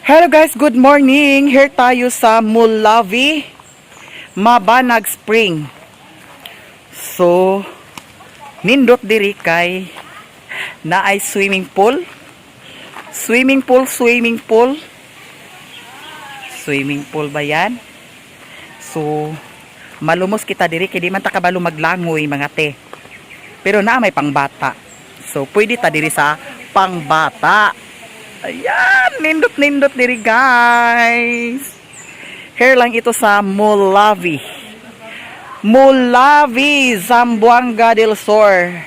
Hello guys, good morning. Here tayo sa Mulavi, Mabanag Spring. So, nindot diri kay naay swimming pool. Swimming pool, swimming pool. Swimming pool ba yan? So, malumos kita diri kay di man ta kabalo maglangoy, mga te. Pero naa may pangbata. So, pwede ta diri sa pangbata. Ayan, nindot-nindot diri, guys. Here lang ito sa Mulavi. Mulavi, Zamboanga del Sur.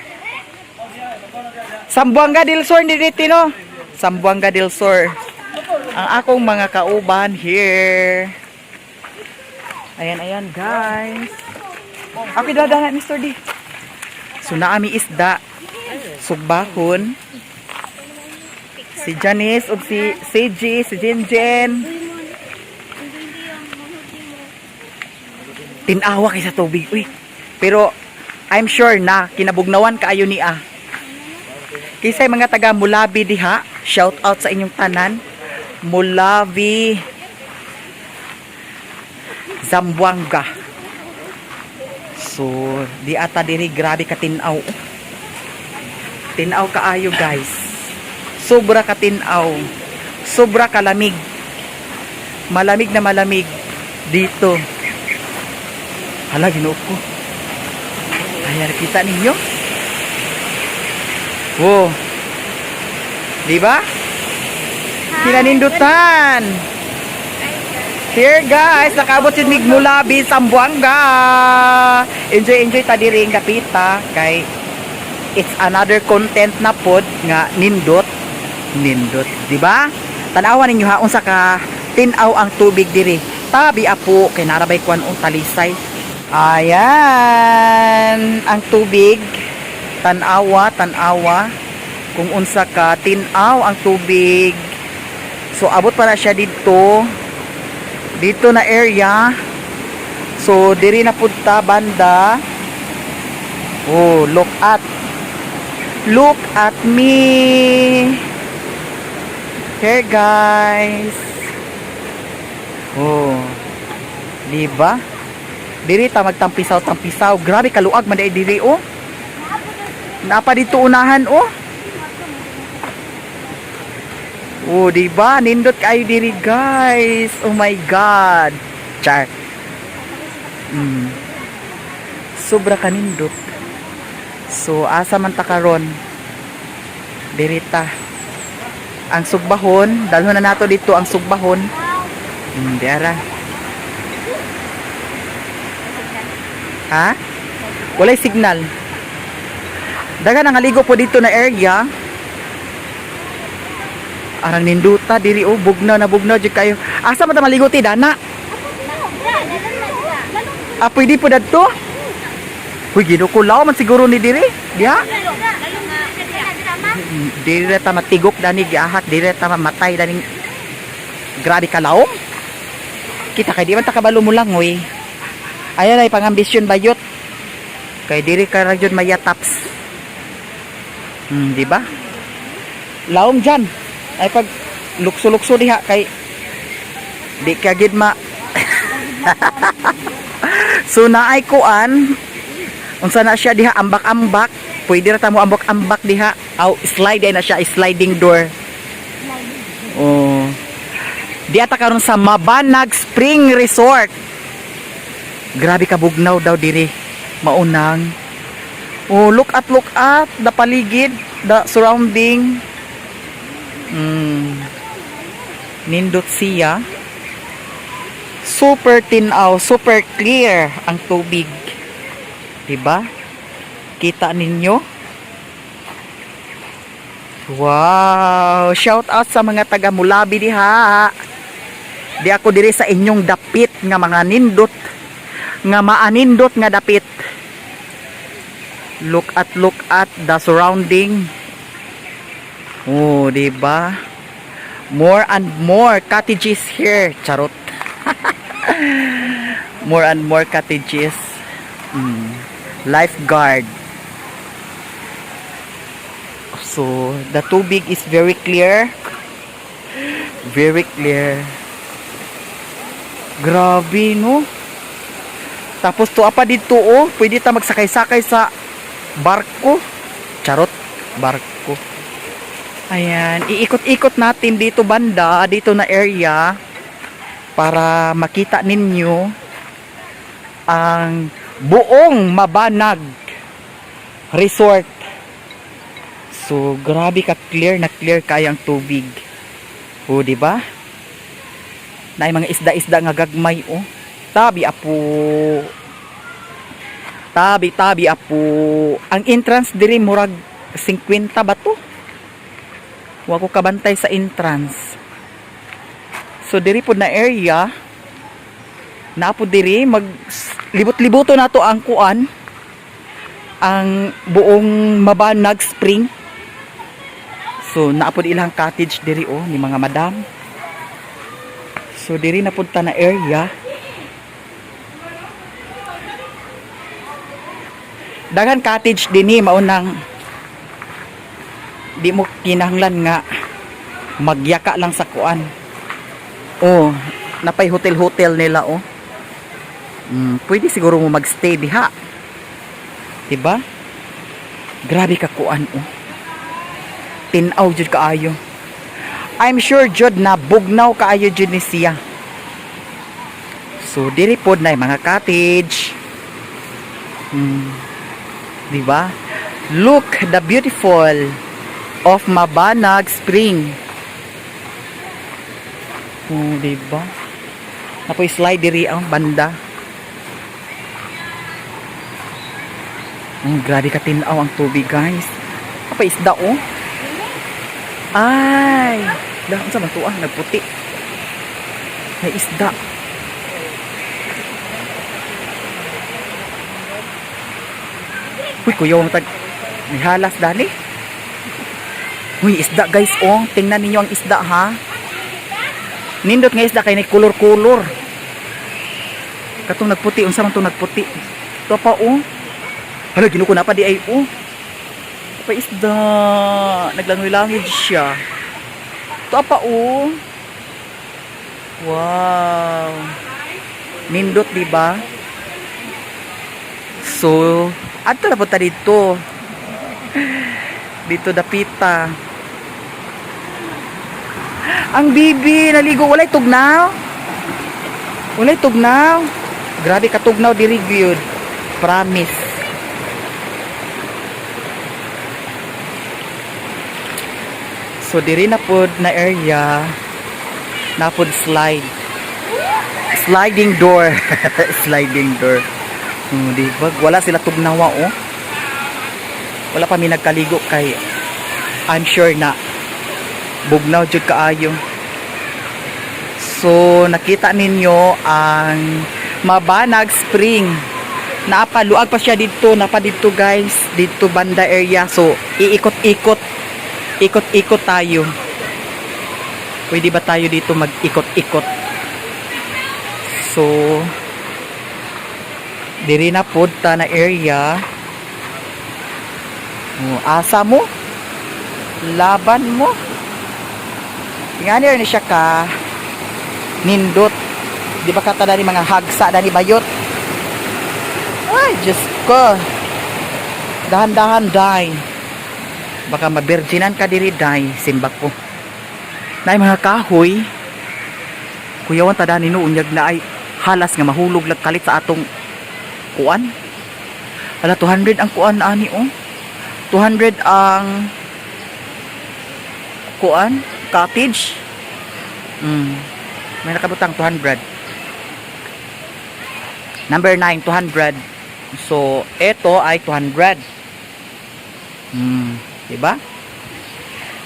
Zamboanga del Sur dito, no? Zamboanga del Sur. Ang akong mga kauban here. Ayan, ayan, guys. Ako dada Mr. D. So naami isda. Sugbahon. Si Janice ug si CG, si Jinjen. Tinawa kay sa tubig. Uy. Pero I'm sure na kinabugnawan kaayo niya. Kinsay mga taga Mulavi diha, shout out sa inyong tanan. Mulavi, Zamboanga. So, di ata diri, grabe ka tinaw. Tinaw kaayo, guys. Sobra ka tinaw. Sobra kalamig. Malamig na malamig dito. Hala, Ginoo ko. Ayan, kita ninyo? Oh. Di ba? Kinanindutan. Here guys, nakaabot si mig Mulavi, Zamboanga. Enjoy, enjoy ta diri kapita kay it's another content na pod nga nindot. Nindot, di ba? Tan-awa ninyo ha, unsa ka tin-aw ang tubig diri. Tabi apo kay narabay kuan og talisay. Ayan, ang tubig. Tan-awa, tan-awa kung unsa ka tin-aw ang tubig. So abot pa na siya dito. Dito na area. So diri na pud ta banda. Oh, look at. Look at me. Here, guys. Oh. Di ba? Diri ta magtampisaw-tampisaw. Grabe kaluag man diay diri oh. Napa dito unahan oh. Oh, di ba? Nindot kayo diri, guys. Oh my God. Char. Sobra kanindot. So, asa man ta karon? Diri ta. Ang sugbahon, dalhon na nato dito ang sugbahon. Diara. Ha? Walay signal. Daga nang aligo po dito na area. Arang ninduta diri oh, bugnaw na bugnaw jud kayo. Asa man ta maligo ti dana? Ah, pwede po dadto? Huy, ginukulaw man siguro ni diri. Diha? Diri ra ta matigok dani giahak, diri ra ta mamatay dani. Grabe ka lawom. Kita kay di man ta kabalo mo langoy. Ayan ay pangambisyon bayot. Kay diri ka ra jud mayataps. Di ba? Lawom dyan. Ay pag lukso-lukso diha kay di ka gid ma. So naay kuan, unsa na siya diha, ambak-ambak. Pwede ra ta mo ambak-ambak diha. Aw, slide ay na siya, sliding door. Oh. Di ata karon sa Mabanag Spring Resort. Grabe ka bugnaw daw diri. Maunang. Oh, look at the paligid, the surrounding. Nindot siya. Super tinaw, super clear ang tubig. 'Di ba? Kita ninyo? Wow! Shout out sa mga taga Mulavi diha. Di ako diri sa inyong dapit nga mga nindot nga maanindot nga dapit. Look at the surrounding. Oh, di ba? More and more cottages here. Charot. More and more cottages. Lifeguard. So, the tubig is very clear. Very clear. Grabe, no? Tapos tuwa pa dito, oh. Pwede ta magsakay-sakay sa barko. Charot, barko. Ayan, iikot-ikot natin dito banda, dito na area para makita ninyo ang buong Mabanag Resort. So, grabe ka clear na clear kaya ang tubig. Oh, di ba? Naay mga isda-isda nga gagmay, oh. Tabi apo. Tabi tabi apo. Ang entrance diri murag 50 ba to? Wa ko kabantay sa entrance. So diri pod na area na po diri, mag libot-libuto nato ang kuan, ang buong Mabanag Spring. So naa pod ilang cottage diri, oh, ni mga madam. So diri na pud ta na area. Daghan cottage dinhi, maunang di mo kinahanglan nga magyaka lang sa kuan. Oh, napay hotel-hotel nila, oh. Pwede siguro mo magstay diha. Diba? Grabe ka kuan, oh. Tinaw jud kaayo. I'm sure jud na bugnaw kaayo jud ni siya. So diri pod na mga cottage. Diba? Look the beautiful of Mabanag Spring. Oh, diba? Napoy slide diri ang banda. Oh, grabe ka tinaw ang tubig, guys. Apa isda, oh? Ay, dah unsa man to, ah, nagputi. May isda. Uy, kuya, tag may halas dali. Uy, isda, guys, oh. Tingnan ninyo ang isda, ha. Nindot nga isda kay ni kolor-kolor. Katong nagputi, unsa man tong nagputi? To pa, oh. Hala, Ginoo ko, na pa di ay, oh. Pa isda. Naglangoy-langoy siya. To pa, oh. Wow. Nindot, di ba? So, adto na punta dito. Dito dapita. Ang bibi, naligo. Walay tugnaw. Walay tugnaw. Grabe katugnaw diri gyud. Promise. So diri na pod na area, na pod slide. Sliding door. Sliding door. Oh, di ba? Wala sila tugnawa, oh. Wala pa mi nagkaligo kay I'm sure na bugnaw jud kaayo. So nakita ninyo ang Mabanag Spring. Napaluag pa siya dito, napa dito, guys, dito banda area. So iikot-ikot, ikot-ikot tayo. Pwede ba tayo dito mag-ikot-ikot? So diri na pod ta na area. Oh, asa mo? Laban mo? Tingani ni siya ka nindot. Di ba kata dani mga hagsa dani bayot? Ay, Diyos ko. Dahan-dahan, day. Baka mabirginan ka diri, day. Simbak ko. Naay mga kahoy. Kuyawan ta dani no, unyag na ay halas nga mahulog lag kalit sa atong kuan. Hala, 200 ang kuan ani, oh. 200 ang kuan, cottage. May nakabutang 200. Number 9, 200. So, ito ay 200. Diba?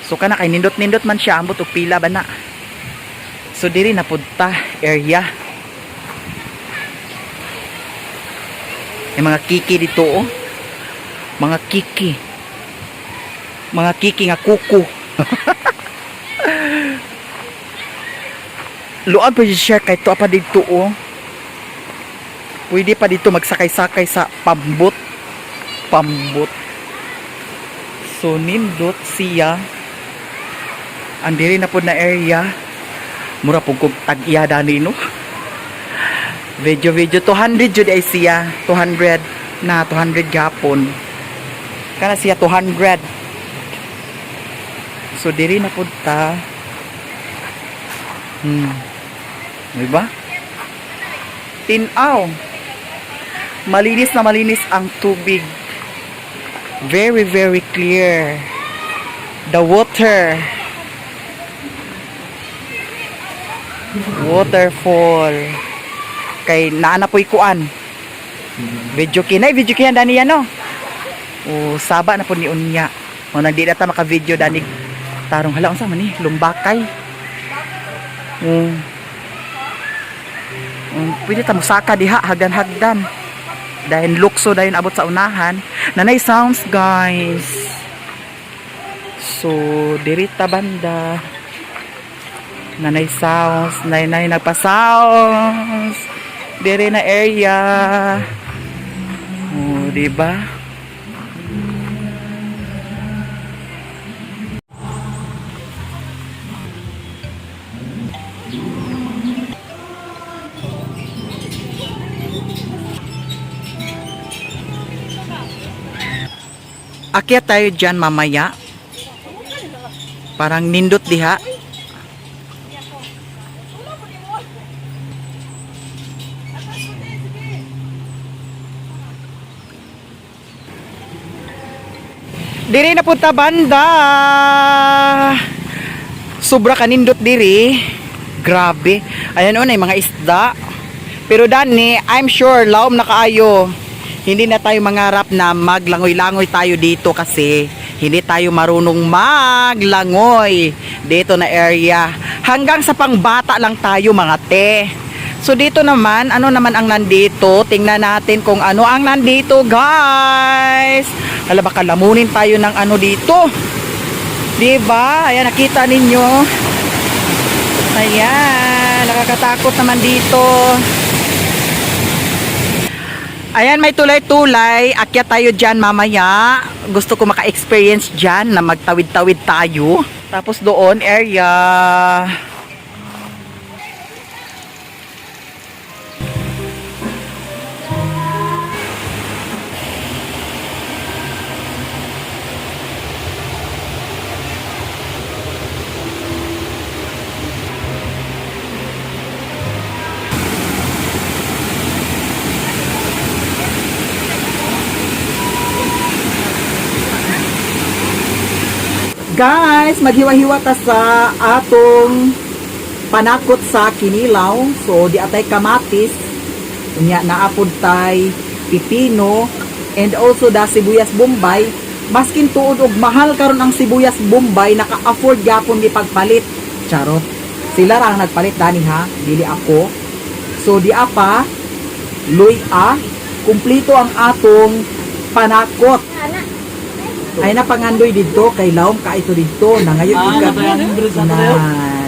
So kana kay nindot-nindot man siya, ambot og pila ba na. So diri na punta area. May mga kiki dito, oh. Mga kiki. Mga kiki nga kuko. Luag pa siya kay to pa dito, oh. Pwede pa dito magsakay-sakay sa pambot. Pambot. So nindot siya. Ang diri na pod na area. Mura pug kog tag-iya dani, no. Video video 200 jud ay siya, 200 na 200 gapon. Kana siya 200. So diri na pud ta. Di ba? Tinaw. Malinis na malinis ang tubig. Very, very clear. The water. Waterfall. Kay naa na po'y kuan. Video kinay, video kinay dani yan, no. O saba na po ni unya. O nagdi na ta maka-video dani tarong. Hala, unsa man ni? Lumbakay. Oh. Pwede ta musaka diha hagdan-hagdan. Dahil lukso dahil abot sa unahan. Nanay sounds, guys. So diri ta banda. Nanay sounds, nay nagpa-sounds. Diri na area. Oh, di ba? Akyat tayo dyan mamaya. Parang nindot diha. Diri na punta banda. Sobra kanindot diri. Grabe. Ayan o, na mga isda. Pero dani, I'm sure, laom na kaayo. Hindi na tayo mangarap na maglangoy-langoy tayo dito kasi hindi tayo marunong maglangoy dito na area. Hanggang sa pangbata lang tayo, mga te. So dito naman, ano naman ang nandito? Tingnan natin kung ano ang nandito, guys. Hala, baka lamunin tayo ng ano dito. 'Di ba? Ayan, nakita ninyo. Ayan, nakakatakot naman dito. Ayan, may tulay-tulay. Akyat tayo dyan mamaya. Gusto ko maka-experience dyan na magtawid-tawid tayo. Tapos doon, area. Guys, maghiwa-hiwa ta sa atong panakot sa kinilaw. So, di atay kamatis. Unya naapod tay pipino and also da sibuyas bombay. Maskin tuod og mahal karon ang sibuyas bombay, naka-afford gyapon ni pagpalit. Charot. Sila ra ang nagpalit dani ha, dili ako. So di apa luy-a, kumpleto ang atong panakot. Ay na pangandoy didto kay laom ka ito didto na ngayon Ah, ika nabayangin bridge na na, tayo.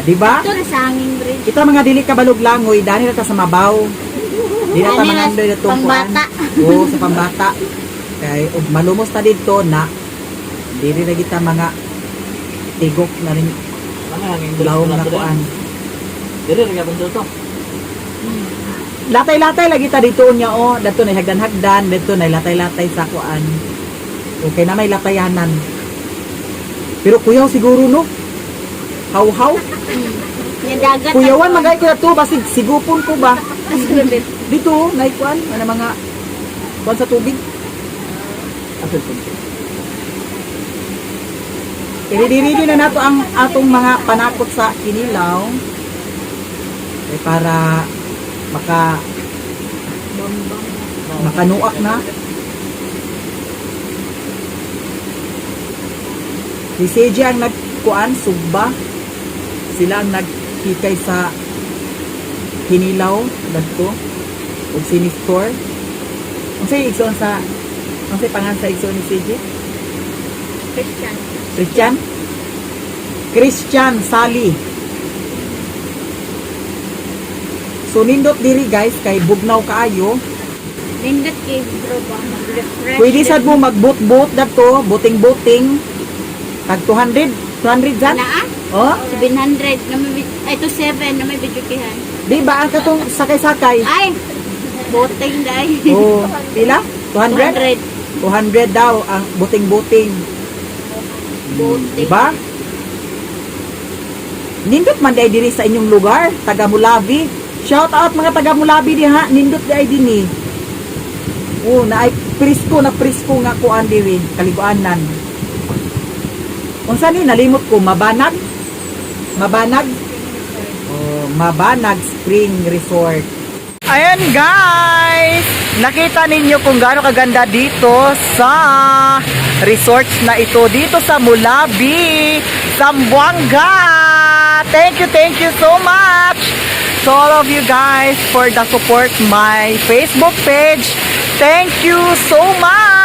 di ba? Ito na sa hanging bridge. Kita mga dili ka balog langoy, dani na ta sa mabaw. Di na ta Dani na mangandoy na tungkuan. pambata. Oo, sa pambata. Kay og malumos ta didto na dili na kita mga tigok na rin Hanging bridge laom pala na to rin. kuan. Diri rin gapon to. Latay-latay lagi ta dito niya oh, dadto na hagdan-hagdan, dito na latay-latay sa kuan. Okay na may latayanan. Pero kuyaw siguro, no. Haw-haw. Yung dagat. Kuyawan magay ko na to basig sigupon ko ba. Asubit. Dito oh, naikuan ano mga kuan sa tubig. Iridi-ridi na nato ang atong mga panakot sa kinilaw. Eh, para makanuak na. Si CJ ang nagkuan, sugba. Sila ang nagkikay sa kinilaw, dagto. Ug si Nestor. Unsay igsoon sa unsay pangan sa igsoon ni CJ? Christian. Christian? Christian Sally. So nindot diri, guys, kay bugnaw kaayo. Nindot kay bro ba? Mag-refresh. Pwede sad mo magbot-bot dadto, buting-buting. Tag 200, 200 zan? Wala ah? Oh? 700 na may ay to 7 na may video kihan. Di ba ang katong sakay-sakay? Ay, boting dai. Oh, pila? 200? 200. 200 daw ang buting-buting. Boting. Diba? Nindot man diay diri sa inyong lugar, taga Mulabi. Shout out mga taga Mulabi diha, nindot diay dinhi. Oh, naay presko na presko nga kuan diri, kaliguanan. Unsa ni nalimot ko, Mabanag? Mabanag? Oh, Mabanag Spring Resort. Ayan guys! Nakita ninyo kung gaano kaganda dito sa resorts na ito dito sa Mulabi, Zamboanga! Thank you so much to all of you guys for the support my Facebook page. Thank you so much!